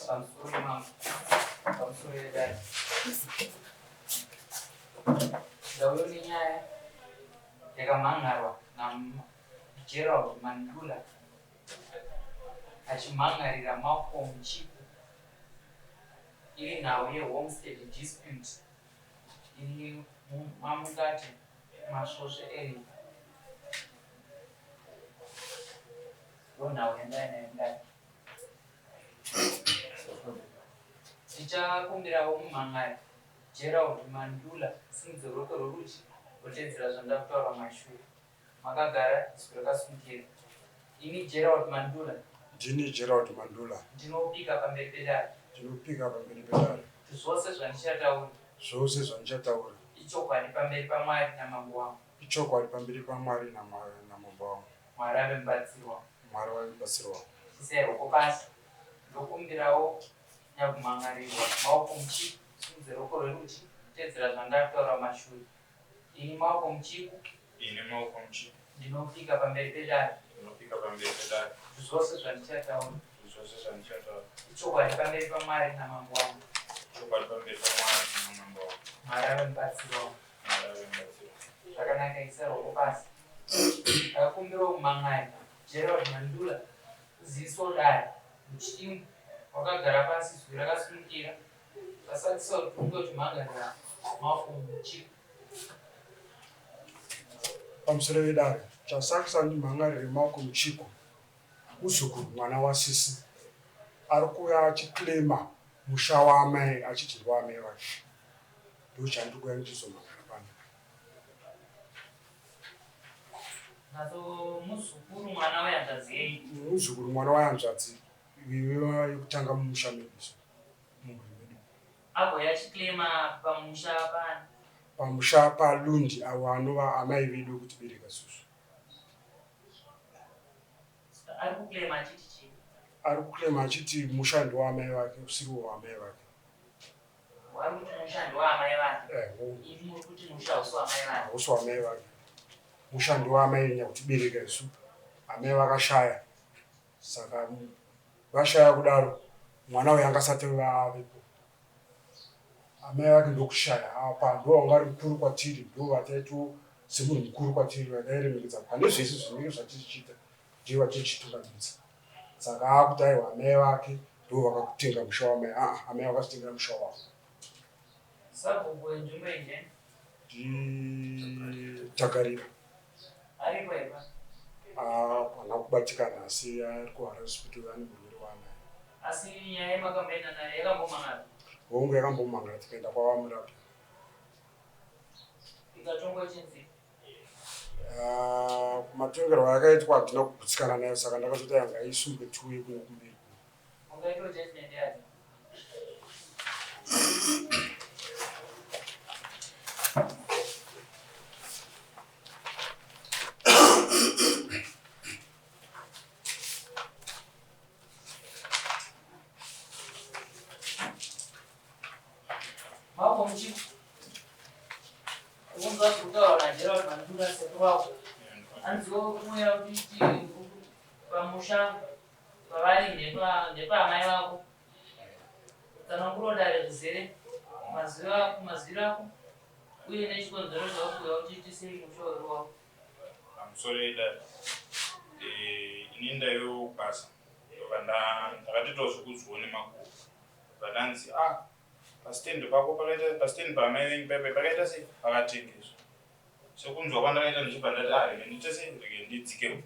Pamusoro mambo. Pamusoro yedare. Ndauyo nenyaya yakamhan'arwa naGerald Mandula achimhan'arira Malcolm Chiku iri nhau yehomestead dispute iri muMamukati Masvosve area. Ndonhau yandaya nayo mudare. Tichakumbirawo mumhan'ari Gerald Mandula simudze ruoko rworudyi wotedzera zvandakutaura mumashure. Makagara izwi rakasumukira. Ini Gerald Mandula. Ndini Gerald Mandula. Ndinopika pamberi pedare. Ndinopika pamberi pedare. Kuti zvose zvandichataura. Zvose zvandichataura. Ichokwadi pamberi paMwari namambo wangu. Ichokwadi pamberi paMwari namambo wangu. Mwari ave mubatsiri wangu. Mwari vave mubatsiri wangu. Chisai ruoko pasi. Ndokumbirawo nyakumhan'arirwa maoko muchisimudze ruoko rwerudyi kutedzera zvandakutaura mumashure. Ini maoko muchiku. Ini maoko muchiku. Ndinopika pamberi pedare. Ndinopika pamberi pedare. Kuti zvose zvandichataura. Kuti zvose zvandichataura. Ichokwadi pamberi paMwari namambo wangu. Ichokwadi pamberi paMwari namambo wangu. Mwari ave mubatsiri wangu. Mwari ave mubatsiri wangu. Zvakanaka isa ruoko pasi. Ndakakumbirawo kumhan'ari Gerald Mandula kuzivisawo dare muchidimbu wakagara pasi izwi rakasimukira Vasakisa kuti unge uchimhangarira Malcolm Muchiku. Pamusoro vedare, chasakisa ndimhangarire Malcolm Chiku, muzukuru mwana wasisi ari kuuya achiclaima musha waamai achiti ndewaamai vake. Ndochandiri kuuya ndichizomhangara pano. Naso muzukuru mwana wehanzvadzi yenyu. Muzukuru mwana wehanzvadzi yekutanga mumusha medu so. Mumhuri medu. Agouya achiclaima pamusha paani? Pamusha paLundi avo anova amai vedu vekutibereka isusu. Ari kuclaima achiti chii? Ari kuclaima achiti musha ndewaamai vake usiriwo waamai vake. Ari kuti musha ndewaamai vake. Eh, hongu. Imi muri kuti musha hausi waamai vake. Hausi waamai vake. Musha ndewaamai nyakutibereka isu. Amai vakashaya. Saka vashaya kudaro mwana uyu anga asati avepo. Amai vake ndokushaya apa ndo vanga vari mukuru kwatiri ndo vataito semunhu mukuru kwatiri vatairemekedza pane zvese zvinenge zvatichiita ndiye vatichitungamidza. Saka akuti aiwa amai vake ndo vakakutenga musha wamai aa amai vakazvitengera musha wavo. Sabhuku wenzvimbo iyi ndiani? Nditagarira. Ariko here pano? Haana kubatikana asi ari kuHarare Hospital ane murwere waanaye. Asi nyaya yemakamboenda nayo yakambomangara? Hongu yakambomangara tikaenda kwaVaMurapi. Ikatongwa ichinzi? Ah, matongerwo ayakaitwa handina kugutsikana nayo saka ndakazoti aya ngaisungwe tiuye kuno kumberi. Ungaitwa judgment yacho? Maoko muchi unzwa zvekutaura naGerald Mandura sekuru wako anziwo kuuya kuti pamusha pavari ndepaamai vako tsananguro dare zvizere mazwiro ako uye nechikonzero chawakuuya uchiiti sei musha uri wako. Pamusoro yedare eh, ini ndaivewo kubasa ndobva ndakatoitawo zvekudzwawo nemakuhwa ndobva ndanzi ah pastand pako pakaita pastand paamai venyu paipai pakaita sei pakatengeswa sekunzwa kwandakaita ndichibva ndati ah rege ndiite sei rege ndidzikewo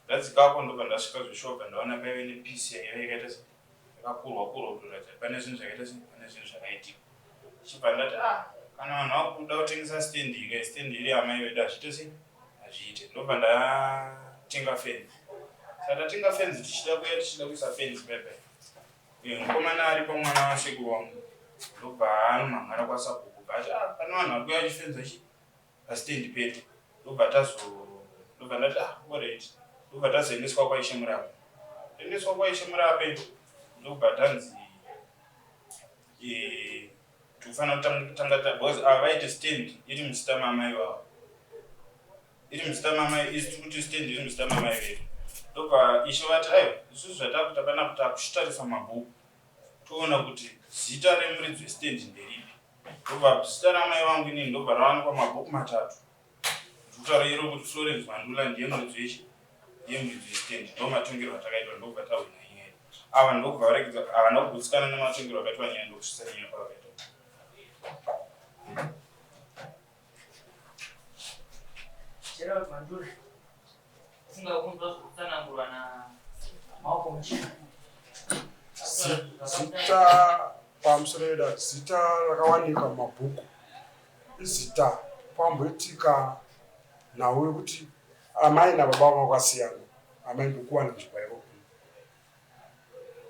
ndadzikako ndobva ndasvika zveshuwa bva ndaona paive nepisi yaive yakaita sei yakakurwa kurwa kutoratidza pane zvinhu zvakaita sei pane zvinhu zvakaitika chibva ndati ah kana vanhu vakuda kutengesa stand ika stand iri amai vedu hazviite sei hazviite ndobva ndatenga fenzi saka tatenga fenzi tichida kuya tichida kuisa fenzi pepe mukomana aripo mwana wasekuru wangu ndobva anomhan'ara kwasabhuku bva ati ah pane vanhu vari kuya vachifenza chi pastand pedu ndobva tazo ndobva ndati ah alright ndobva tazoendeswa kwaishe murape toendeswa kwaishe murape ndobva tanzi eh, tikufanira kutanga because ava vaiti stand iri muzita mamai vavo iri muzita mamai isi tiri kuti stand iri muzita mamai vedu ndobva ishe vati aiwa isusu zvatakuita pana kuti takuchitarisa mabhuku. Toona kuti zita remuridzi westendi nderipi. Ndobva zita ramai vangu inini ndobva rawanikwa mabhuku matatu. Ndikutaura iro kuti Florence Mandula ndiye muridzi wechi ndiye muridzi westendi. Ndo matongerwo atakaitwa ndobva tahwina nyaya. Ava ndokubva varegedza havana kugutsikana nematongerwo akaitwa nyaya ndokusvitsa nyaya kwavakaita. Gerald Mandula Funga kunzwa zvekutsanangurwa na Malcolm China. Zita pamusoro eda zita rakawanika mumabhuku izita pamboitika nhau yekuti amai nababa vakasiyana amai ndokuwana nzvimbo yavo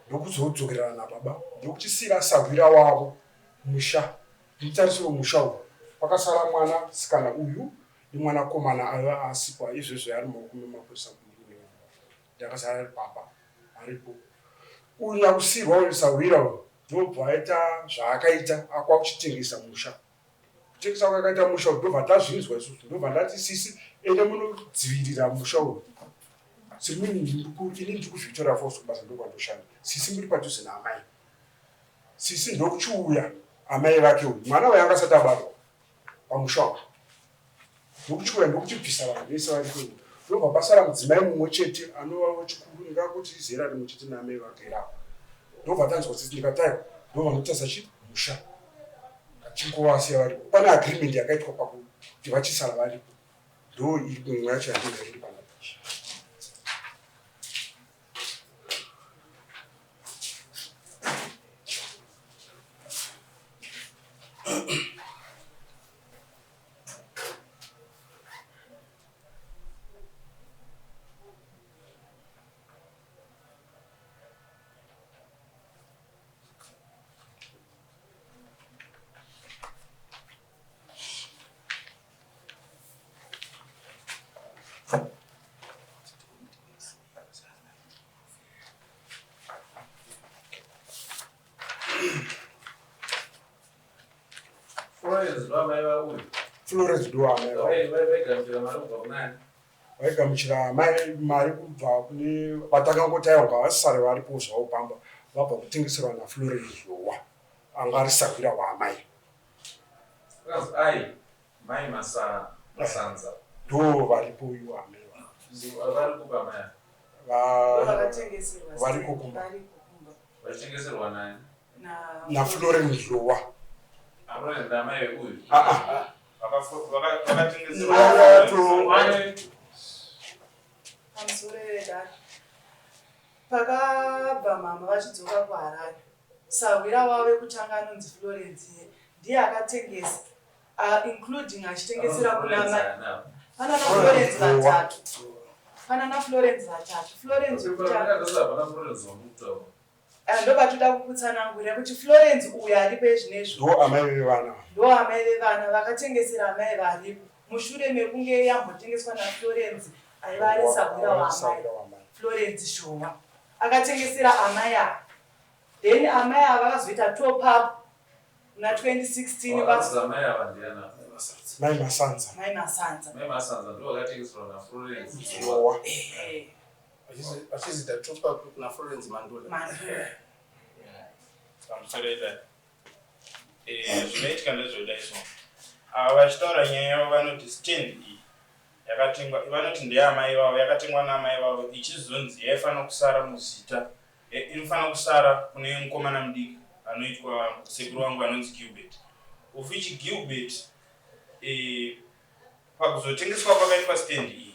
ndokuzodzokerana nababa ndokuchisira sahwira wavo musha mutarisiro musha uyu pakasara mwana sikana uyu nemwanakomana aiva asikwa izvezvi ari mumaoko memapurisa ndakasara ari pamba aripo uyu nyakusirwa uyu sahwira uyu ndobva aita zvaakaita akwakuchitengesa musha kutengesa kwakaita musha uyu ndobva tazvinzwa isusu ndobva ndati sisi ende munodzivirira musha uyu semini ini ndiri kuvictoria falls kubasa ndokwandoshanda sisi muri padhuze naamai sisi ndokuchiuya amai vake uyu mwana uyu angasati abatwa pamusha uyu ndokuchiuya ndokuchibvisa vanhu vese varipo ndobva pasara mudzimai mumwe chete anova wechikuru ndingakuti izera rimwe chete naamai vake ravo ndobva tanzwa tsitsi ndikataiwa ndobva ndotarisa chi musha kachingovasiya varipo pane agreement yakaitwa pakuti vachisara varipo ndo imwe yacho yandinga iri panapa Florence ndo amai vauyu. Florence ndo amai vauyu. Vaigamuchira mari kubva kunani? Vaigamuchira mari kubva kune vatakangoti aiwa ngavasare varipo zvavo pamba vabva kutengeserwa naFlorence Zhowa anga ari sahwira waamai. Vakanzi ai mai Masanza. Ndo varipo iwo amai vavo. Vari kupa amai ava? Vakatengeserwa Variko kumba. Variko kumba. Vachitengeserwa nani? NaFlorence Zhowa. Florence ndamai veuyu. Ah, ah. Vakatengeserwa. Pamusoro vedare. Pakabva mama vachidzoka kuHarare, sahwira wavo wekutanga anonzi Florence ndiye akatengesa including achitengesera kuna mai pana naFlorence vatatu. Pana naFlorence vatatu. Florence wekutanga ndopatoda kukutsanangurira kuti Florence uyu aripo ezvinezvi ndo amai vevana ndo amai vevana vakatengesera amai varipo mushure mekunge yambotengeswa naFlorence aiva ari sahwira waamai Florence Showa akatengesera amai ava then amai ava vakazoita top up muna 2016 amai ava ndiana mai Masanza mai Masanza mai Masanza ndo vakatengeserwa naFlorence Showa Vachizita top up naFlorence Mandula. Mandula. Pamusoro edare. Zvinoitika ndezvodai so. Ava vachitaura nyaya yavo vanoti stand iyi yakatengwa vanoti ndeyamai vavo yakatengwa naamai vavo ichizonzi yaifanira kusara muzita inofanira kusara kune mukomana mudiki anoitwa sekuru vangu vanonzi Gilbert of which Gilbert pakuzotengeswa kwakaitwa stand iyi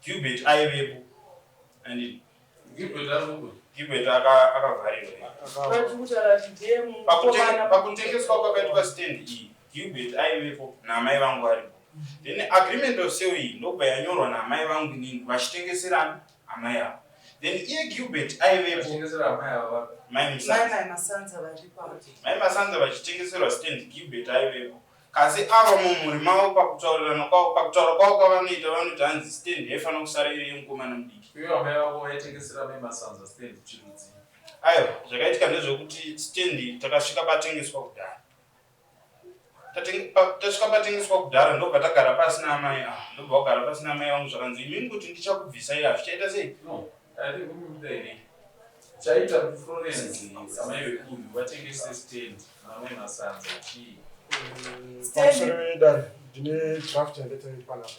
Gilbert aivepo and Gilbert Gilbert akavharirwa Vari kutaura kuti ndiye mukomana Pakutengeswa kwakaitwa stand iyi Gilbert aivepo naamai vangu varipo then agreement of sale iyi ndobva yanyorwa naamai vangu inini vachitengeserana amai avo then iye Gilbert aivepo vachitengesera amai ava mai mai Musanza mai Masanza varipo ava. Mai Masanza vachitengeserwa stand Gilbert aivepo kasi ava mumhuri mavo pakutaurirana kwavo pakutaura kwavo kwavanoita vanoti hanzi stand yaifanira kusara iri yemukomana mudiki ivo amai vavo vaitengesera mai Masanza stand chirudzi Aiwa zvakaitika ndezvekuti stand takasvika patengeswa kudhara tasvika patengeswa kudhara ndobva tagara pasi naamai ava ndobva kugara pasi naamai vangu zvakanzi imimi kuti ndichakubvisai hazvichaita sei no I think umuda inini Chaita kuti Florence amai vekuyu vatengese stand namai Masanza chii? Pamusoro vedare ndine draft yandaita panapa.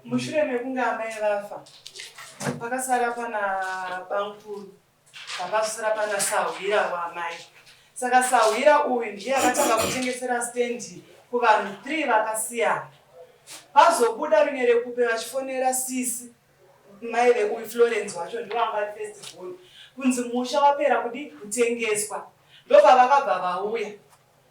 Mushure mekunge amai vafa, pakasara pana bamukuru, pakazosara pana sahwira waamai. Saka sahwira uyu ndiye akatanga kutengesera stendi kuvanhu 3 vakasiyana. Pazobuda runyerekupe vachifonera sisi mai veuyu Florence wacho ndivo vanga vari first born kunzi musha wapera kudi kutengeswa ndopavakabva vauya.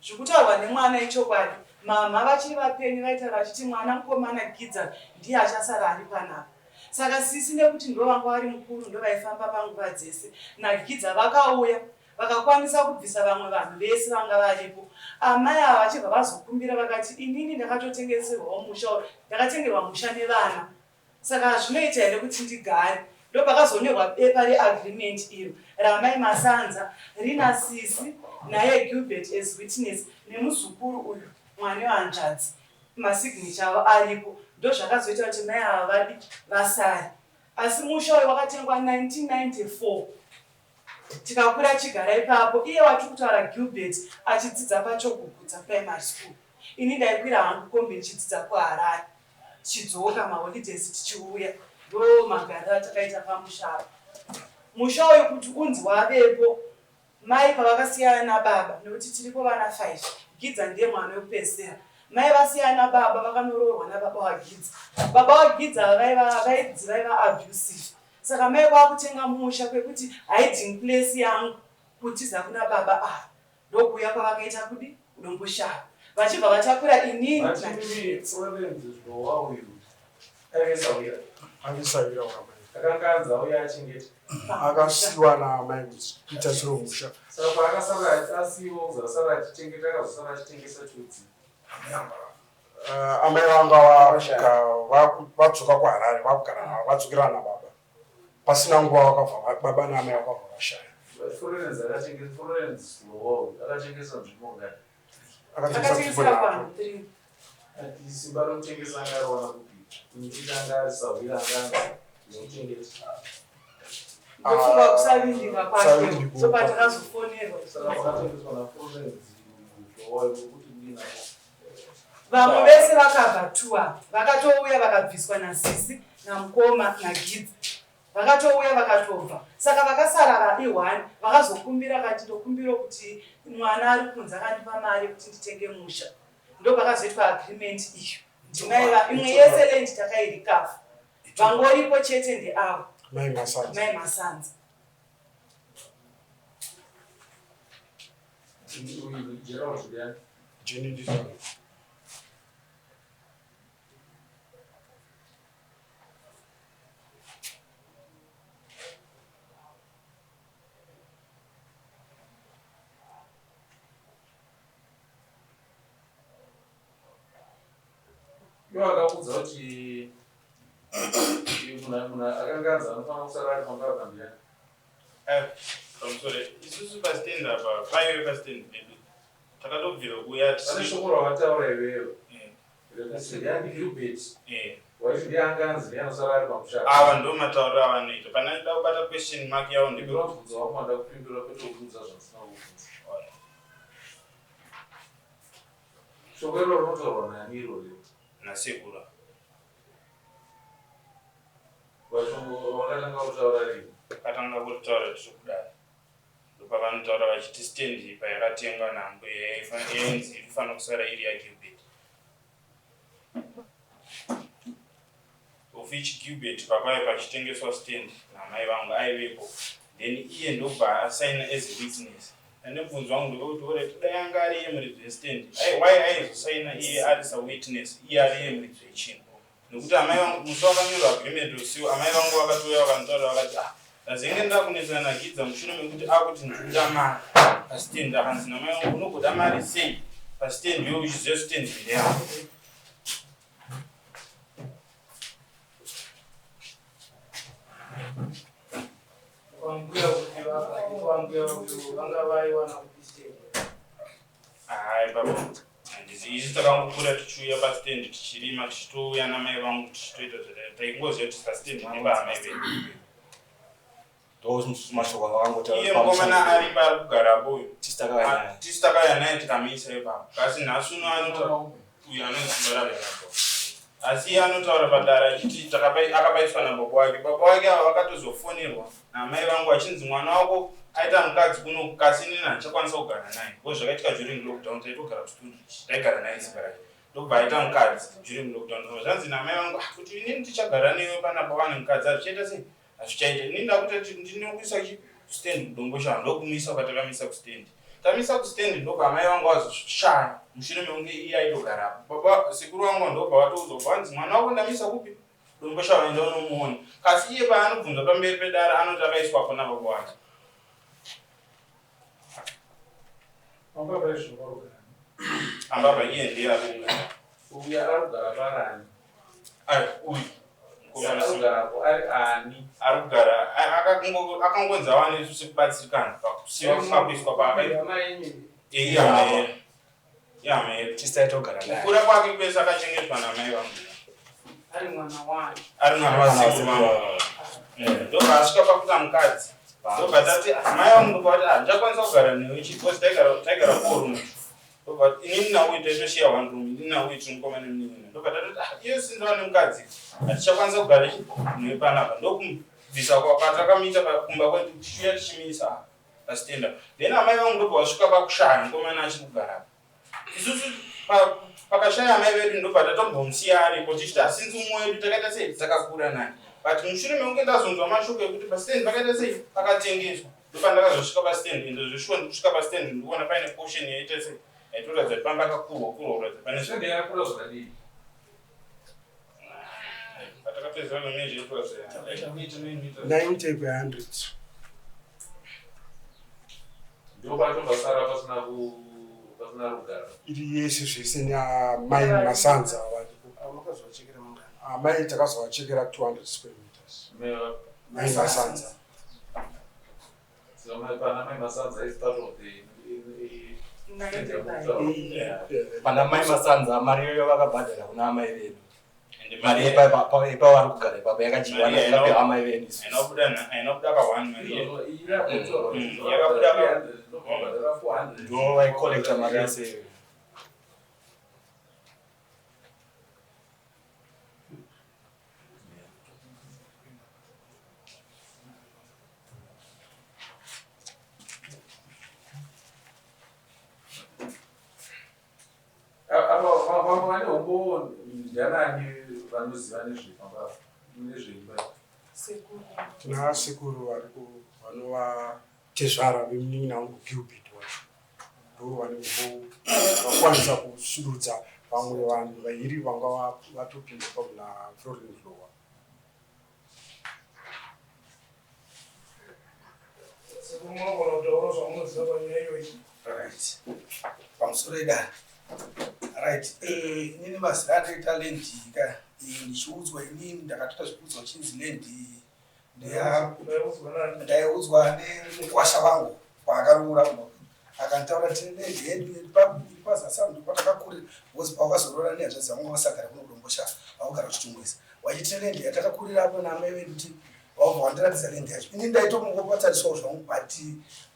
Zvikutaurwa nemwana ichokwadi mhamha vachiri vapenyu vaitaura vachiti mwana mukomana Gidza ndiye achasara ari panapa saka sisi nekuti ndovanga vari mukuru ndovaifamba panguva dzese naGidza vakauya vakakwanisa kubvisa vamwe vanhu vese vanga varipo amai ava vachibva vazokumbira vakati inini ndakatotengeserwawo musha ndakatengerwa musha nevana Saka zvinoita here kuti ndigare? Ndopakazonyorwa bepa reagreement iro raamai Masanza rina sisi naye Gilbert as witness nemuzukuru uyu mwana wehanzvadzi masignature avo aripo. Ndozvakazoita kuti mai ava vadi vasare. Asi musha uyu wakatengwa 1994 tikakura chigara ipapo iye watiri kutaura Gilbert achidzidza paChogugudza Primary School. Ini ndaikwira hangu kombi ndichidzidza kuHarare. Tichidzoka maholidays tichiuya ndo magariro atakaita pamusha apa. Musha uyu kuti unzi wavepo mai pavakasiyana nababa nekuti tiripo vana 5 Gidza ndiye mwana wekupedzisira. Mai vasiyana nababa vakanoroorwa nababa waGidza. Baba waGidza ava vaiva vainzi vaiva abusive saka mai kwakutenga musha kwekuti hiding place yangu kutiza kuna baba ava. Ndokuuya kwavakaita kudi kuDomboshava vachibva vatakura inini Vachiri Florence Zvowa uyu aive sahwira. Aive sahwira wamai. Akanga anzi auye achengete. Akasiwa naamai kuita chiro musha. Saka paakasara asiwa kuzasara achichengeta akazosara achitengesa chudzi. Amai vanga vadzoka kuHarare vakugara navo vadzokerana nababa. Pasina nguva vakabva baba naamai vakabva vashaya. Florence akatengesa Florence Zvowa akatengesa nzvimbo ngani? Akatengesa nzvimbo Akatengesera nhatu. vanhu 3. Ati simba rekutengesa anga ariwana kupi? Kumuchiti anga ari sahwira anga anzi ndinochengeta. Ndofunga kusavimbika kwake. Kusavimbika. So patakazofonerwa. Saka pakatengeswa naFlorence Zvowa kuti kudini apo? Vamwe vese vakabva tua vakatouya vakabviswa nasisi namukoma nagidza vakatouya vakatobva saka vakasara vai one vakazokumbira kati ndokumbira kuti mwana ari kunze akandipa mari yekuti nditenge musha ndopakazoitwa agreement iyo ndimaiva imwe yese land takairikafa vangoripo chete ndeavo Mai Masanza. mai Masanza. Uyu Gerald ndiani? Jini ndizvo. Iwo akaudza kuti munhu akanga anzi anofanira kusara ari pamba apa ndiani? Pamusoro isusu pastand apa paive pastand pedu takatobvira kuuya Pane shoko rawataura iwewe rekuti ndiani Gilbert waiti ndiye anga anzi ndiye anosara ari pamusha. Ava ndo matauriro avanoita pana da kubata question mark yavo ndiko ndinobvunza wangu wanda kupindura kwete kuudza zvandisina kukubvunza. Shoko iro rinotaurwa nani iroro? Nasekuru. Vakatanga kutaura rini? Vakatanga kutaura tiri kudare. Ndopavanotaura vachiti stand payakatengwa nambuya yainzi irifanira kusara iri yaGilbert. Of which Gilbert papaive pachitengeswa stand namai vangu aivepo then iye ndobva asaina as a witness. Ane mubvunzo wangu ndewekuti alright dai anga ari iye muridzi westand why aizosaina iye ari sawitness iye ari iye muridzi wechinhu Nekuti amai vangu musi wakanyorwa agreement usiwo amai vangu vakatouya vakanitaurira vakati ah ndazenge ndakunetsana naGidza mushure mekuti akuti ndikuda mari pastand akanzi namai vangu unogoda mari sei pastand iwe uchiziva stand ndeyako. Kwambuya kuti vaka, kwambuya uyu vanga vaiwana kupi stand? Hayi baba, handizi isu takangokura tichiuya pastand tichirima tichitouya namai vangu tichitoita zvataingoziva kuti pastand nepaamai vedu. Ndo mashoko avakangotaura. Iye mukomana ari paari kugarapo uyu. Tisu takauya naye. Tisu takauya naye tikamuisa ipapo. Asi nhasi uno anotaura uyu anonzi Simbararemba. Asi iye anotaura padare achiti akabaiswa nababa wake. Baba wake ava vakatozofonerwa naamai vangu achinzi mwana wako aita mukadzi kuno kasi inini handichakwanisa kugara naye. Because zvakaitika during lockdown taitogara kustudio taigara naye Simbararemba. Ndobva aita mukadzi during lockdown. Zvanzi naamai vangu ah, kuti inini tichagara newe panapa wane mukadzi hazvichaita sei? Hazvichaita. Ini ndakuti ndinokuisa chi stand kudomboshava ndokumuisa kwatakamisa kustand. Tamisa kustand ndobva amai vangu vazoshaya mushure mekunge iye aitogarapo. Baba sekuru vangu ndobva vatoudzwa kwanzi mwana wako ndamisa kupi? Domboshava enda unomuona. Kasi iye paanobvunzwa pamberi pedare anoti akaiswapo nababa wake. Ambaba iye ndiye ari kugara. Uyu ari kugara parani? Ai, uyu. Arikugarapo ari ani? Ari kugara akangonzi awane sekubatsirikana pakusiwa pakuiswa paakaihama yedu. Tisaitogara naye. Kukura kwake kwese akachengetwa namai vangu. Ari mwana wani. Ari mwana wasekuru vangu. Ndobva asvika pakuita mukadzi. Ndobva tati mai vangu ndobva vati handichakwanisa kugara newe chi because taigara four room. Ndobva inini nauyu taitoshiya one room inini nauyu tiri mukoma nemunin'ina. Ndobva tatoti ah iyo sinzi vane mukadzi hatichakwanisa kugara chi newe panapa. Ndokumubvisa kwatakamuita kumba kwedu tichiuya tichimuisa pastenda. Then amai vangu ndobva vasvika pakushaya mukomana achiri kugara. Isusu pakashaya amai vedu ndobva tatombomusiya aripo tichiti asinzi umwe wedu takaita sei takakura naye. But mushure mekunge ndazonzwa mashoko ekuti pastand pakaita sei pakatengeswa. Ndopandakazosvika pastand ende zveshuwa ndikusvika pastand ndikuona paine portion yaita sei yaitoratidza kuti pamba pakakurwa kurwa kuratidza pane Stand yakakura zvakadii? Patakapedzera nomeasure itoratidza 90 by 100. Ndopatobasara pasina pasina rugare. Iri yese zvese naamai Masanza varipo. Makazovachekera mangani? Amai takazovachekera 200 square meters. Mai Masanza. So pana mai Masanza is part of the Pana mai Masanza mari iyoyo vakabhadhara kuna amai vedu. Mari yepavari kugara ipapo yakadyiwa nakapiwa amai vedu isusu. Haina kubuda ka one mari. Yakabuda Ndo vaikolekta mari yese iyoyo. Apa vamwe vane umbowo ndianani vanoziva nezvepamba nezveimba? Sekuru. Tina sekuru variko vanova tezvara vemunin'ina wangu Gilbert wacho. Ndo vane umbowo vakwanisa kusurudza vamwe vanhu vairi vanga vatopinda pamuna Florence Lowa. Sekuru munogona kutaura zvamunoziva panyaya iyoyi. Right. Pamusoro idare. Right. Inini mazita andoita land ka ndichiudzwa inini ndakatoita zvekuudzwa chinzi land ndaiudzwa nemukwasha vangu paakaroora akanditaura tine land yedu iri pazasi apo ndopatakakurira because pawakazoroora nehanzvadzi vangu vasagara kuno kuDombosha vakugara kuChitungwiza wachiti tine land yatakakurira apo naamai vedu ti wabva wandiratidza land yacho inini ndaitomungopatsariswawo zvangu but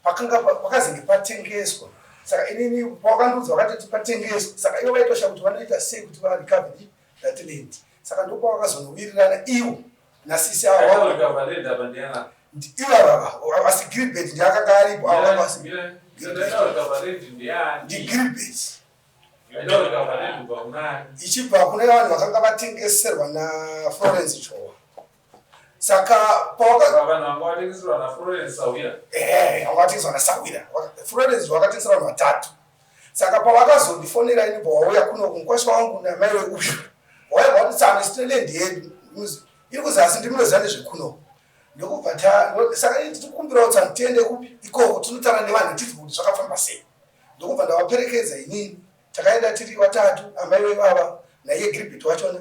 pakanga pakazenge patengeswa saka inini pawakandiudza wakatoti patengeswa saka ivo vaitosha kuti vanoita sei kuti varecover that land saka ndopawakazonowirirana ivo nasisi avo ivava asi Gilbert ndiye akanga aripo ndiGilbert ichibva kune vanhu vakanga vatengeserwa naFlorence Chowa saka pawakatengeserwa vakatengeserwa naSawira Florence vakatengesera vanhu vatatu saka pavakazondifonera ini bva wauya kuno kumukwasha wangu namai weuyu waibva kuti tsano isine land yedu iri kuzasi ndimunoziva nezvekuno ndokubva saka tikukumbirawo tsano tiende kupi ikoko tinotaura nevanhu tizwe kuti zvakafamba sei ndokubva ndavaperekedza inini takaenda tiri vatatu amai vevava naiye Gilbert wachona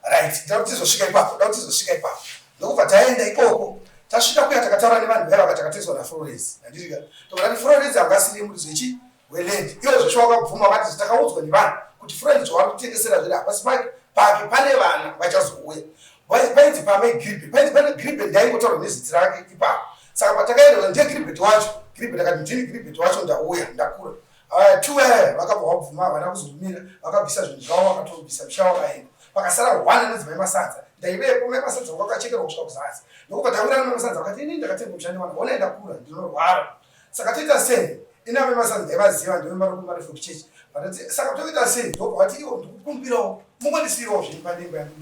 right ndada kuti tizosvika ipapo ndada kuti tizosvika ipapo ndokubva taenda ikoko tasvika kuya takataura nevanhu vaya vakati naFlorence handirika tokati Florence angasiri muridzi wechi weland ivo zvesho wakabvuma vakati takaudzwa nevanhu kuti Florence wakutengesera zviri hapasi pake pake pane vana vachazouya. Painzi pamai Gilbert, painzi pane Gilbert ndaingotaurwa nezita rake ipapo. Saka patakaenda ndiye Gilbert wacho, Gilbert akati ndini Gilbert wacho ndauya ndakura. Aya two aya vakabva vabvuma havana kuzomira vakabvisa zvinhu zvavo vakatobvisa musha wakaenda. Pakasara one anonzi mai Masadza. Ndaivepo mai Masadza vakachekerwa kusvika kuzasi. Ndokubva tawirana mai Masadza vakati ini ndakatenga musha newana hona ndakura ndinorwara. Saka toita sei? Ini amai Masadza ndaivaziva ndaiva vari kuchechi. Vakati saka toita sei? Ndokubva vati ivo ndikukumbirawo mungondisiirawo zvenyu pandembo yangu.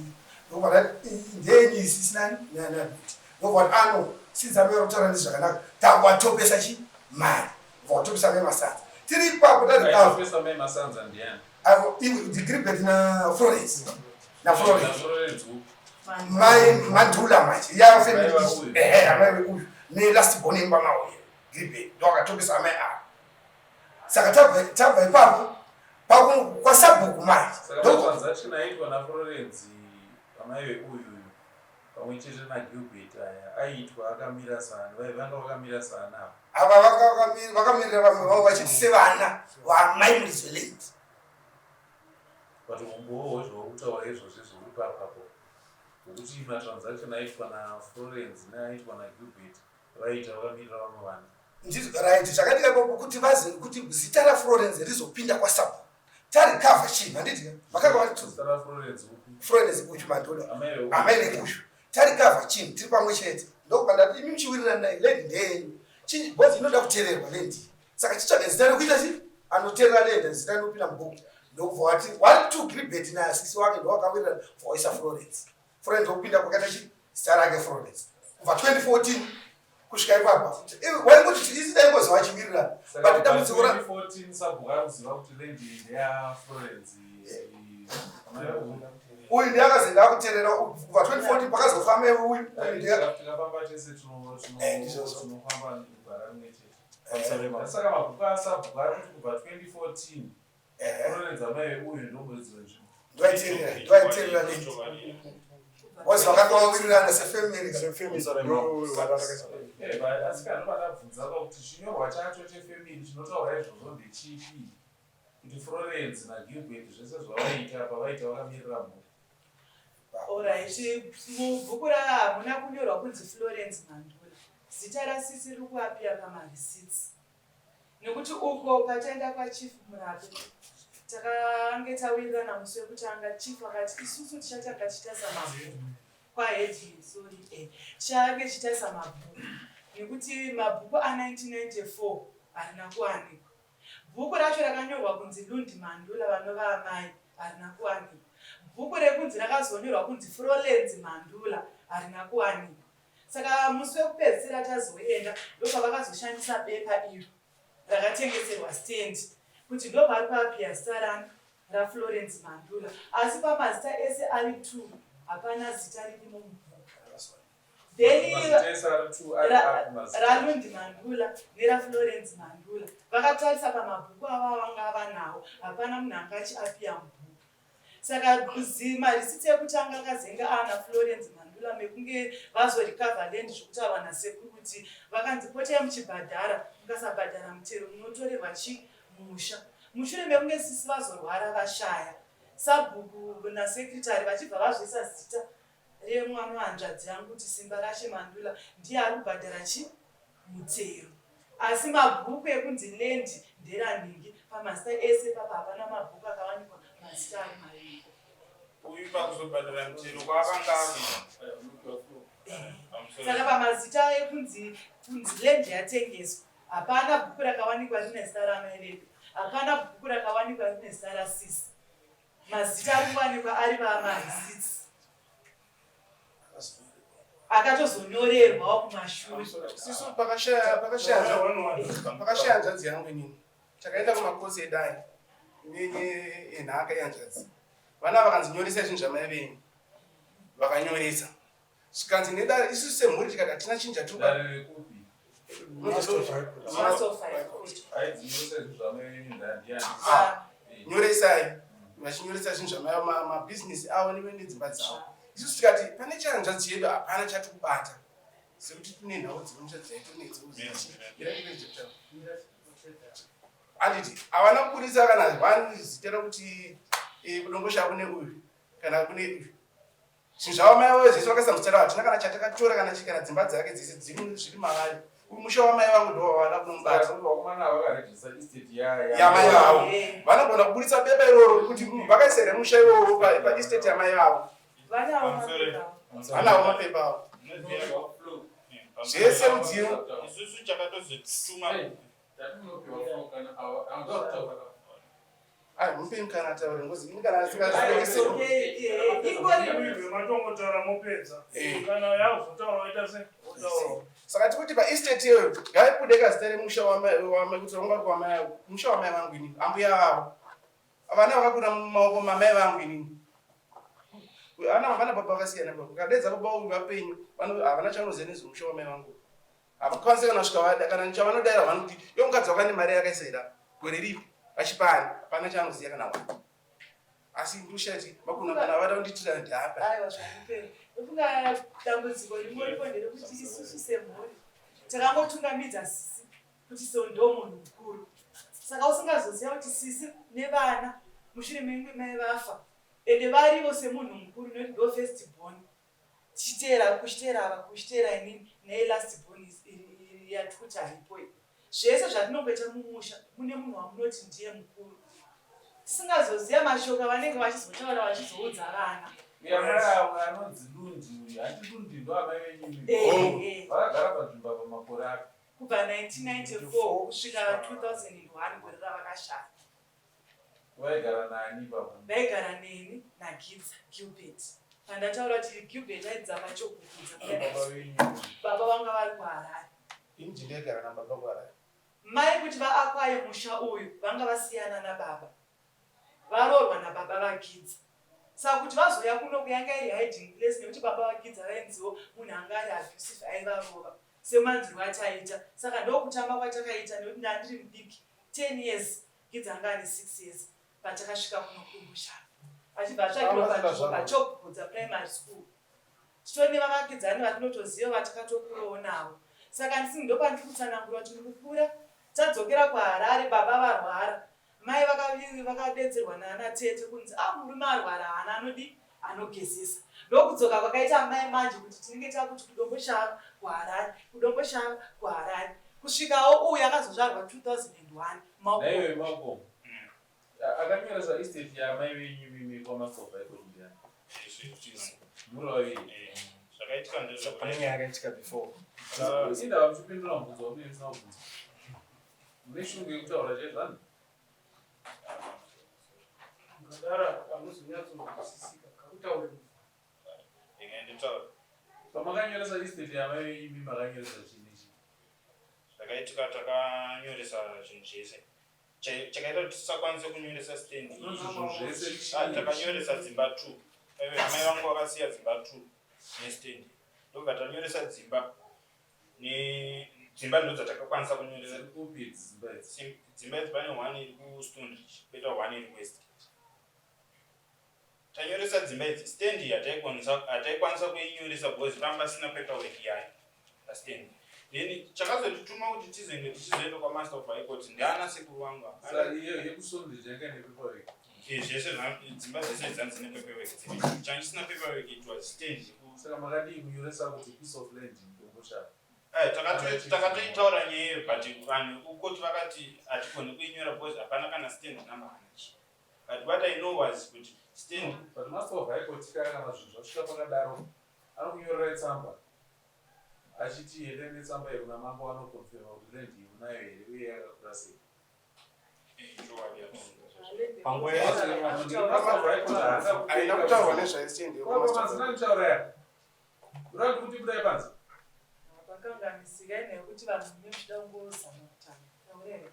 Ndokubva ndati ndeyenyu isi isina nani. Ndokubva vati ano since amai vari kutaura ndizvakanaka takuvatopesa chi mari. Vatopesa mai Masanza. Tiri ipapo tari kafu. Aitopesa mai Masanza ndiani? Avo iwe Gilbert na Florence. Na Florence. Na Florence upi? Mai Mandula manje. Ya family. Mai vauyu. Eh, amai uyu. Ne last born imba mawo. Gilbert ndo akatopesa amai ava. Saka tabva tabva ipapo paku kwasabhuku manje. Saka Ndoko matransaction aiitwa naFlorence amai veuyu uyu pamwe chete naGilbert aya aiitwa akamira saani vai vanga vakamira saani ava. Ava vanga vakamirira vamwe vavo vachiti sevana vamai muridzi weland. But umbowo hwezvauri kutaura izvozvo izvo uri papapo hwekuti matransaction aiitwa naFlorence neaiitwa naGilbert vaiita vakamirira vamwe vana. Ndizvo right zvakaitika ipapo kuti vazi kuti zita raFlorence rizopinda kwasabhuku tarikavha chii handiti vakanga vari two Zita raFlorence upi? Florence uyu Mandula Amai veuyu. amai veuyu tarikavha chinhu tiri pamwe chete ndokubva ndati imi muchiwirirana naye land ndeyenyu chinji bhozi inoda kutererwa land iyi saka chitsvaga zita rekuita chi anoterera land zita rinopinda mubhuku ndokubva wati wari two Gilbert nasisi wake ndowakawirirana bva waisa Florence Florence ndokupinda kwakaita chi zita rake Florence kubva 2014 kusvika ipapa waingoti isi taingoziva vachiwirirana Saka but dambudziko ra 2014 sabhuku ari kuziva kuti land iyi ndeya Florence amai veuyu. Uyu ndiye akazoenda akuterera kubva 2014 pakazofa mai uyu uyu ndiye Tikafamba tese Ndizvozvo. tinofamba mugwara rimwe chete. Saka mabhuku asabhuku ari kuti kubva 2014 Florence amai veuyu ndomuridzi wenzvimbo. Ndoaiterera ndoaiterera land was vakanga vawirirana sefamily Sefamily ndo vatatakaisa. Asi kana pandabvunza pakuti chinyorwa chacho chefamily chinotaura izvozvo ndechipi kuti Florence naGilbert zvese zvavaiita pavaita vakamirira mhuri. Alright, mubhuku ra hamuna kunyorwa kunzi Florence Mandula. Zita rasisi riri kuappear pamareceipts. Nekuti uko pataenda kwaChief Murape takange tawirirana musi wekutanga Chief akati isusu tichatanga tichitarisa mabhuku kwaHeadman sorry tichange tichitarisa mabhuku nekuti mabhuku a1994 harina kuwanikwa. Bhuku racho rakanyorwa kunzi Lundi Mandula vanova amai harina kuwanikwa. Bhuku rekunzi rakazonyorwa kunzi Florence Mandula harina kuwanikwa. Saka musi wekupedzisira tazoenda ndopavakazoshandisa bepa iro rakatengeserwa stand kuti ndopari paappear zita rani raFlorence Mandula asi pamazita ese ari two hapana zita ririmo mubhuku. Then Mazita ese ari two ari api mazita? raLundi Mandula neraFlorence Mandula vakatarisa pamabhuku avo avanga vanawo hapana munhu anga achiappear mubhuku. Saka marisiti ekutanga akazenge aana Florence Mandula mekunge vazorecover land zvekutaurwa nasekuru kuti vakanzi potai muchibhadhara mukasabhadhara mutero munotorerwa chi musha. Mushure mekunge sisi vazorwara vashaya sabhuku nasecretary vachibva vazoisa zita remwana wehanzvadzi yangu kuti Simbarashe Mandula ndiye ari kubhadhara chi mutero. Asi mabhuku ekunzi land nderanhingi pamazita ese papa hapana mabhuku akawanikwa mazita ari maviri. Uyu pakuzobhadhara mutero kwaakanga akuita. Saka pamazita ekunzi kunzi land yatengeswa hapana bhuku rakawanikwa rine zita ramai vedu, hapana bhuku rakawanikwa rine zita rasisi. Mazita ari kuwanikwa ari pamarisiti akatozonyorerwawo kumashure. Sisu pakashaya pakashaya pakashaya hanzvadzi yangu inini takaenda kumakosi edare enhaka yehanzvadzi. Vana vakanzi nyoresai zvinhu zvamai venyu, vakanyoresa zvikanzi nedare isusu semhuri tikati hatina chinhu chatiri Dare rekupi? Master of High Court. Ainzi nyoresai zvinhu zvamai venyu ndiani? Nyoresai vachinyoresa zvinhu zvamai mabhizinesi avo nedzimba dzavo. Isusu tikati pane chanzvadzi yedu hapana chatiri kubata sekuti tine nhau dzekumusha dzaitonedzo. Handiti havana kuburitsa kana one zita rekuti kudongosha kune uyu kana kune uyu. Zvinhu zvavo mai vavo zvese vakaisa muzita ravo hatina kana chatakatora kana chii kana dzimba dzake dzese dziri zviri mavari. Uyu musha wamai vangu ndo wavada kunomubata. Yamai vavo. Vanogona kuburitsa bepa iroro kuti vakaisa here musha iwowo paestate yamai vavo. Vanawo mapepa avo. Zvese mudziyo. Isusu chakatozotuma Ai, mupei mukana ataure ngozi ini kana asingazivi. Matongotaura mopedza. Kana yakuzotaura waita se otaura. Saka tikuti pa estate iyoyo ngaibude kazita remusha wamai wamai kuti wanga uri kwamai musha wamai vangu inini ambuya vavo. Vana vakakura mumaoko mamai vangu inini. Vana vana baba vakasiyana baba. Ukadedza baba uyu vapenyu vano havana chavanoziva nezvemusha wamai vangu. Havakwanise kana kusvika vada kana chavanodaira vanoti yo mukadzi wako ane mari yakaisa here gore ripi vachipani hapana chaanoziva kana wani asi ndoshaya kuti makuna kana vada kundiitira ndapa Aiwa zvakupera. Ndofunga dambudziko ringoripo nderekuti isusu semhuri takangotungamidza sisi kuti so ndo munhu mukuru. Saka usingazoziva kuti sisi nevana mushure mekunge mai vafa ende varivo semunhu mukuru nekuti ndo first born. Tichiteera kuchiteera ava kuchiteera inini naye last born yatikuti haipo iyi. Zvese zvatinongoita mumusha mune munhu wamunoti ndiye mukuru. Tisingazoziva mashoko avanenge vachizotaura vachizoudza vana. Uya mai avo anonzi Lundi uyu, hanti Lundi ndo amai venyu imi? Vakagara panzvimbo apa makore api? Kubva 1994 kusvika 2001 gore ravakashaya. Vaigara naani ipapo? Vaigara neni naGidza, Gilbert. Pandataura kuti Gilbert aidza paChokukudza. Baba venyu? Baba vanga vari kuHarare. Ini ndindaigara nababa kuHarare. Mai kuti vaakwaye musha uyu vanga vasiyana nababa. Varoorwa nababa vaGidza. Saka kuti vazouya kunoku yanga iri hiding place nekuti baba vaGidza vainziwo munhu anga ari abusive aivarova semanzwirwo ataiita. Saka ndokutamba kwatakaita nekuti ndandiri mudiki 10 years Gidza anga ane 6 years patakasvika kuno kuDomboshava achibva atsvagirwa panzvimbo paChokugudza Primary School. Titori nevavakidzani vatinotoziva vatakatokurawo navo. Saka handisi ndopandiri kutsanangura kuti mukukura tadzokera kuHarare baba varwara mai vakadedzerwa naana tete kunzi ah murume arwara haana anodii anogezesa. Ndokudzoka kwakaita amai manje kuti tinenge takuti kuDomboshava kuHarare kuDomboshava kuHarare kusvikawo uyu akazozvarwa 2001 Malcolm. Naiwe Malcolm. Akanyoresa estate yaamai venyu imimi kwaMaster of High Court ndiani? Muri vaviri. Zvakaitika ndezvekuti Pane nyaya yakaitika before. Indava muchipindura mubvunzo wamunenge musina kubvunza. Mune shungu yekutaura chaizvo hanzi? Mukadaro hamuzonyatsonzwisisika kakutaure. Ndingaendetaura. Pamakanyoresa estate yamai venyu imi makanyoresa chii nechii? Zvakaitika takanyoresa zvinhu zvese. Chakaita kuti tisakwanise kunyoresa stand. Zvinonzi zvinhu zvese chii? Ah, takanyoresa dzimba 2. Amai vangu vakasiya dzimba 2 nestand. Ndobva tanyoresa dzimba nedzimba ndo dzatakakwanisa kunyoresa. Dziri kupi idzi dzimba idzi? Dzimba idzi pane one iri kuStoneridge poita one iri kuWestgate. Tanyoresa dzimba idzi stand iyi hataikwanisa kuinyoresa because panga pasina paperwork yayo pastand. Then chakazotituma kuti tizenge tichizoenda kwamaster of high court ndiana sekuru vangu ava. Saka iyo yekuStoneridge yanga ine paperwork? Eh, zvese dzimba dzese dzanga dzine paperwork. Changa chisina paperwork it was stand. Saka makadii kunyoresa kuti piece of land muDomboshava? Eh, takatoitaura nyaya iyoyo but vanhu vekukoti vakati hatigoni kuinyora because hapana kana stand number kana chii. But what I know was kuti stand. But master of high court kana zvinhu zvasvika pakadaro anokunyorerai tsamba achiti endai netsamba iyi kuna mambo anoconfirma kuti land iyi munayo here uye yakakura sei. Panguva Haina kutaurwa nezvaestendi yekumaster. Urati kuti budai panze. Pakanganisika nekuti vanhu mune muchida kungozama kutaura. Taurai.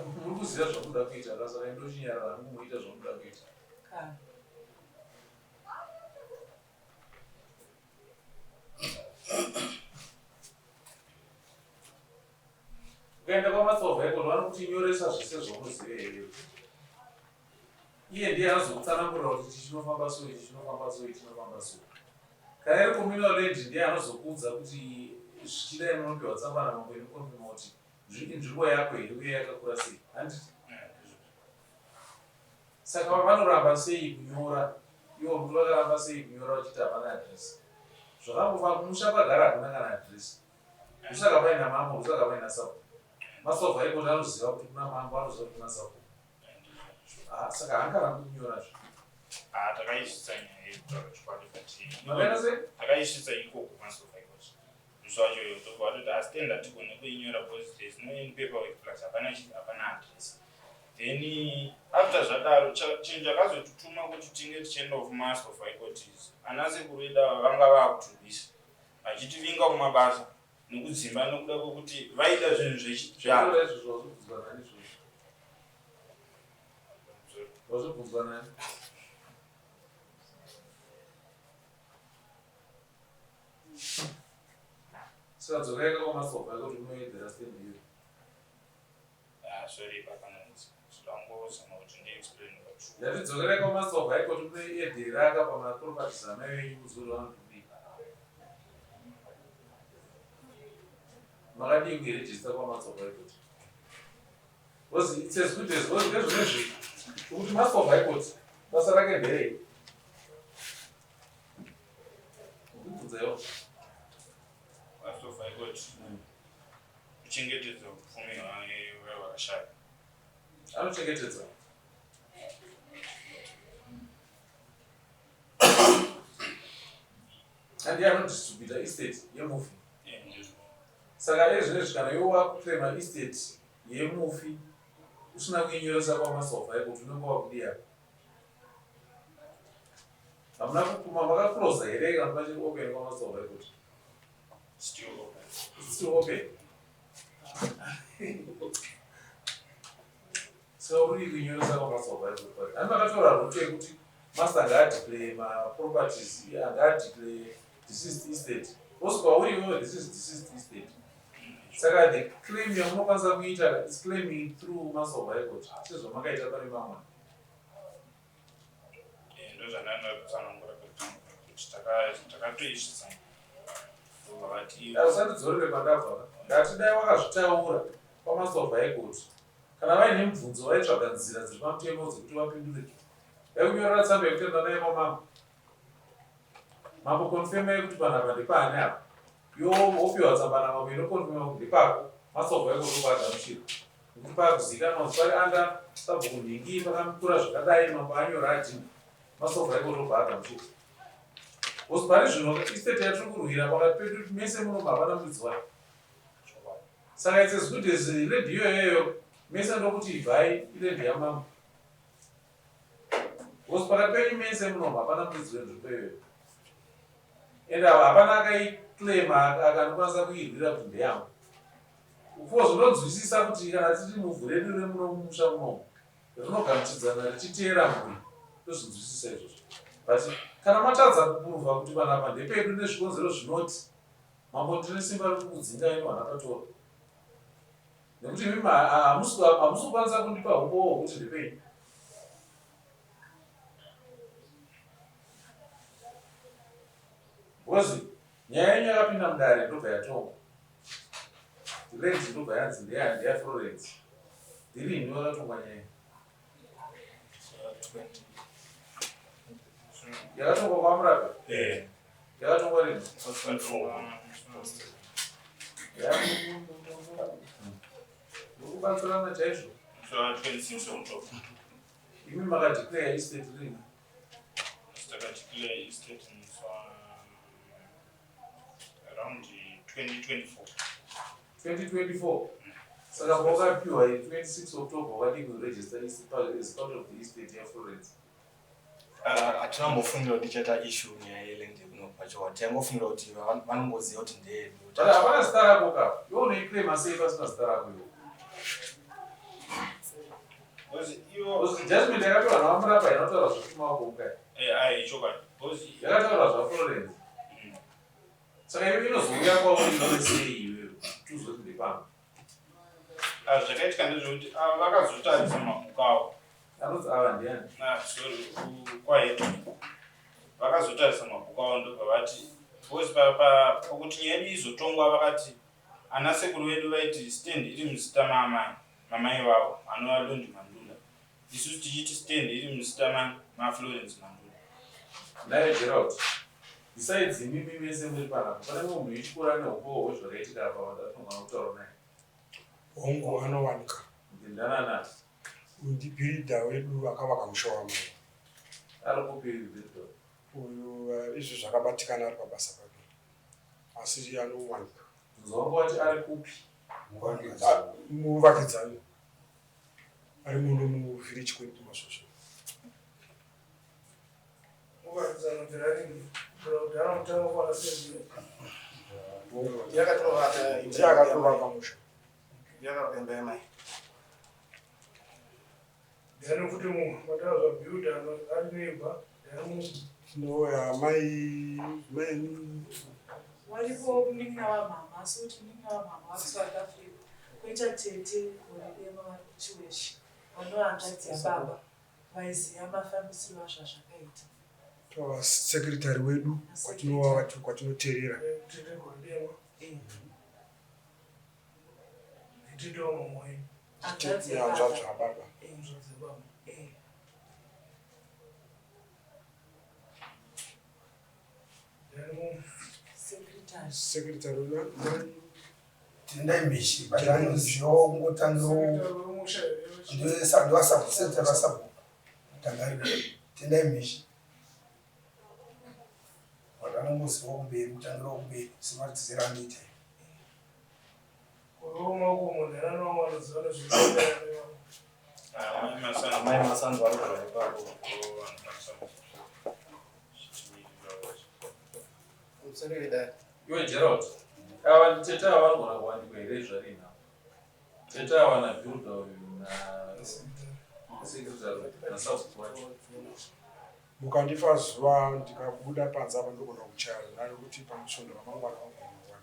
Muri kuziva zvamunoda kuita ka saka indochinyarara hangu moita zvamunoda kuita. Kana. Ukaenda kwaMatsova ikoko vanokuti nyoresa zvese zvaunoziva iwewe. Iye ndiye anozokutsanangurira kuti ichi chinofamba so, ichi chinofamba so, ichi chinofamba so. Kana iri communal land ndiye anozokuudza kuti zvichidai munopiwa tsamba namambo inokonfirma kuti inzvimbo yako here uye yakakura sei. Handiti? Saka vanoramba sei kunyora Ivo kuti vakaramba sei kunyora vachiti hapana address. Zvakangofa kumusha kwagara hakuna kana address. Kusaka paina mambo, kusaka paina sabhuku. Master of High Court anoziva kuti kuna mambo, anoziva kuti kuna sabhuku. Ah, saka haangarambi kunyora zve. Ah, takaisvitsa nyaya yekutaura chokwadi but Makaita sei? takaisvitsa ikoko Master of High Court. Musi wacho iyoyo tobva vatoti ah, stand hatigone kuinyora because there is no any paperwork plus hapana chi hapana address. Then after zvadaro chinhu chakazotituma kuti tinge tichiendawo kuMaster of High Court is ana sekuru edu ava vanga vakutirwisa vachitivinga kumabasa nekudzimba nekuda kwekuti vaida zvinhu zvechi Zvataura izvozvo wazobvunzwa nani izvozvo? Wazobvunzwa nani? Saka dzokai kwaMaster of High Court unoyedzera stand iyoyo. Ah, sorry pakanonzi ndangozama kuti ndiexplain but Ndati dzokerai kwaMaster of High Court munoyedzera akapa maproperties amai venyu muzwe kuti vanotodii. Makadii kuiregister kwaMaster of High Court? Because it's as good as because ndezvinezvi kuti Master of High Court basa rake nderei? Ndibvunzewo. Master of High Court kuchengetedza upfumi hwevakashaya. Anochengetedza. Handiye anodistributa estate yemufi. Eh, ndizvo. Saka iye zvinezvi kana iwe wakuclaima estate yemufi usina kuinyoresa kwaMaster of High Court unenge wakudii apa? Hamuna kukuma makaclosa here kana pachiri open kwaMaster of High Court? Still open. It's still open. Saka uri kuinyoresa kwaMaster of High Court. Ani makatora route yekuti master ngaadeclare maproperties, ngaadeclare deceased estate. Because kwauri iwewe this is deceased estate. Saka the claim yamunokwanisa kuita is claiming through Master of High Court sezvamakaita pane mamwe. Eh, ndozvandanga kutsanangura pekutanga kuti takatoisvitsa ndobva vati Usandidzorere kwandabva. Ndati dai wakazvitaura kwaMaster of High Court. Kana vaine mubvunzo vaitsvaga nzira dziri pamutemo dzekuti vapindure. Vaikunyorera tsamba yekutenda nayo kwamambo. Mambo confirmai kuti panapa ndepani apa. Iwe wopiwa tsamba namambo inoconfirma kuti ndepako. Master of High Court obva agamuchira. Nekuti paakuzivikanwa kuti pari under sabhuku nhingi pakamukura zvakadai mambo anyora adhinda. Master of High Court obva agamuchira. Because pari zvino estate yatiri kurwira pakati pedu mese muno hapana muridzi wayo. Saka it's as good as land iyoyoyo mese ndokuti ibvai iland yamambo. Because pakati penyu mese muno hapana muridzi wenzvimbo iyoyo. And hapana akaiclaima akanokwanisa kuirwira kuti ndeyangu. Of zvinonzwisisa kuti kana tiri muvhu redu remuno mumusha munomu rinogamuchidzana richiteera mhuri tozvinzwisisa izvozvo. But kana matadza kuprova kuti panapa ndepedu nezvikonzero zvinoti mambo ndine simba rekukudzingai vana patora. Nekuti imimi hamusi kukwanisa kundipa humbowo hwekuti ndepenyu. Because nyaya yenyu yakapinda mudare ndobva yatongwa. Land ndobva yanzi ndeya Florence. Ndirini wakatongwa nyaya? Yakatongwa kwaMurape? Eh. Yakatongwa rini? Muri kubatsirana chaizvo. So 26 October. Imi makadeclare estate rini? Takadeclare estate musi around 2024. 2024. Saka pawakapiwa 26 October wakadii kuregister as part of the estate yaFlorence? Hatina kumbofungira kuti ichaita issue nyaya yeland yekuno pacho. Taingofungira kuti vanongoziva kuti ndeyedu. But hapana zita rako ka. Iwe unoiclaima sei pasina zita rako iwe? Because ivo Because judgment yakapiwa naVaMurapa inotaura zvekumaoko ukai. Eh, ai chokwadi. Because Yakataura zvaFlorence. Saka iwe inozouya kwauri iwe sei iwewe kuti uzoti ndepangu? Ah, zvakaitika ndezvekuti ava vakazotarisa mabhuku avo. Anonzi ava ndiani? Ah, sorry, kwahead. Vakazotarisa mabhuku avo ndobva vati because pakuti nyaya yedu izotongwa vakati ana sekuru vedu vaiti stand iri muzita maamai mamai vavo anova Londi Mandunda. Isusu tichiti stand iri muzita maFlorence Mandunda. Naye Gerald, besides imimi mese muri panapa, pane mumwe munhu wechikoro ane ukowo hwezvakaitika apa watinogona kutaura naye? Hongu, anowanika. Ndindanana. Uyu ndibhiridha wedu akavaka musha wamai. Ari kupi bhiridha? Uyu eh, izvi zvakabatikana ari pabasa pake. Asi anowanika. Mubvunzo wangu wati ari kupi? Muvakidzani. Ari muno muvillage kwedu kumasvosvo. Ndiye akatovaka musha. Yakavaka imba yamai. Ndani kuti munhu matara zvabuilder ari nemba ndani munhu. Tinouya mai mai Waripo munin'ina wamama asi kuti munin'ina wamama vari kuSouth Africa koita tete Goridema vari kuChiweshe vanova hanzvadzi yababa vaiziva mafambisiro azvo azvakaita. Tova secretary wedu kwatinova kwatinoterera. Tete Goridema. Tete wamama wenyu. Hanzvadzi Hanzvadzi yababa. yababa. Hanzvadzi yababa. Ndani munhu. Secretary. Secretary wedu mai Tendai Mhishi, but anozivawo kungotangirawo Secretary wemusha here? ndewasabhuku vasabhuku Tangari Tendai Mhishi. But anongozivawo kumberi, kutangirawo kumberi sematidziro anoita. Kuroma uko munhu ndani wamwe anoziva nezvekuita. Amai Masanzo vari kugara ipapo. Pamusoro wedare. Iwe Gerald, ava tete ava vanogona kuwanikwa here zvarinavo? Tete ava nabuilder uyu na secretary nasabhuku wacho. Mukandipa zuva ndikabuda panze apa ndogona kuchaya runhare kuti pamusvondo ramangwana vangona kuwanika.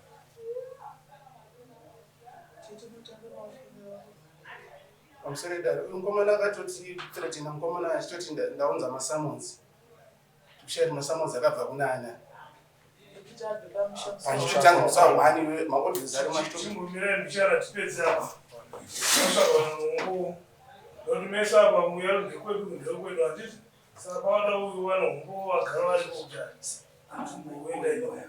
Tete mutanga maofenga Pamusoro wedare. Uyu mukomana akatoti threaten mukomana achitoti ndaunza masummons. Tikushaya kuti masummons akabva kunana. ekuti abve pamusha Pamusha. Achitotanga musi wa1 maaudios ari machito. Chimbomirai ndichara tipedze apa. Musarwana nomumbo. Ndokuti mese apa muya ndekwedu ndekwedu handiti. Saka pavada uyu vane humbo vagara varipo kudhara. Timboenda ipapo.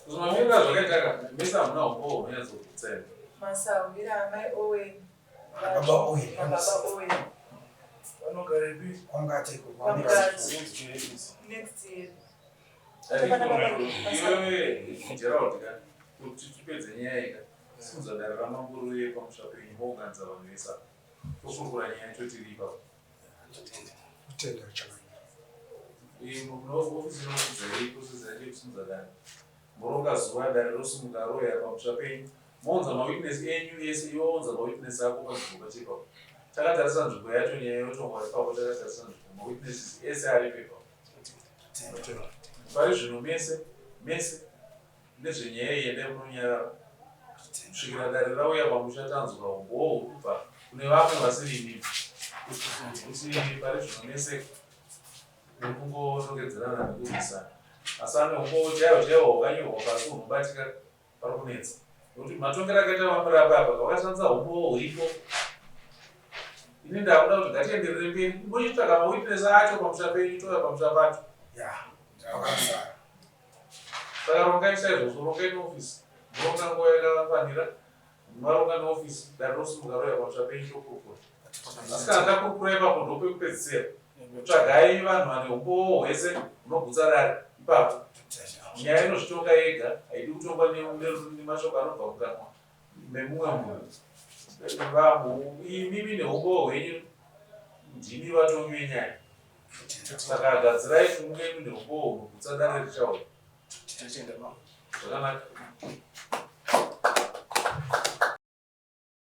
Kuzomamirira zvakaita ka, mese hamuna umbowo hunonyatsokutsa here? Masahwira amai Owen. Nababa Owen. Nababa Owen. Vanogarepi? Kwamukati. Kwamukati. Next year. Iwewe Gerald ka, kuti tipedze nyaya ika, simudza dare ramambo riuye pamusha penyu mounganidza vanhu vese apa. Tokurukura nyaya totiri ipapo. Kutenda chakanaka. Ofisi inokudzai process yacho yekusimudza dare. Moronga zuva dare rosimuka roya pamusha penyu. Mounza mawitness enyu ese, iwe wounza mawitness ako panzvimbo pacho ipapo. Takatarisa nzvimbo yacho nyaya yotongwa ipapo takatarisa nzvimbo mawitnesses ese aripo ipapo. Kutenda. Pari zvino mese mese nezvenyaya iyi endai munonyarara kusvikira dare rauya pamusha tanzwa umbowo huri kubva kune vamwe vasiri imimi kuti pari zvino mese muri kungonongedzerana nekurwisana asi ane umbowo chaiwo chaiwo hwakanyorwa pasi hunobatika pari kunetsa nekuti matongero akaita vamurapa apa vakashandisa umbowo huripo ini ndakuda kuti ngatienderere mberi mochitsvaga mawitness acho pamusha penyu touya pamusha pacho. Ya, wakazara. Saka rongai saizvozvo, rongai neofisi. Moronga nguva yakafanira, maronga neofisi, dare rosimuka rouya pamusha penyu tokurukura. Asi kana takurukura ipapo ndopekupedzisira. Tsvagai vanhu vane umbowo hwese hunogutsa dare ipapo. Nyaya inozvitonga yega, haidi kutongwa nemashoko anobva mukanwa memumwe munhu. Vanhu imimi neumbowo hwenyu ndimi vatongi venyaya. Saka gadzirai kuti munge mune umbowo hunogutsa dare richauya. Totenda mama. Zvakanaka.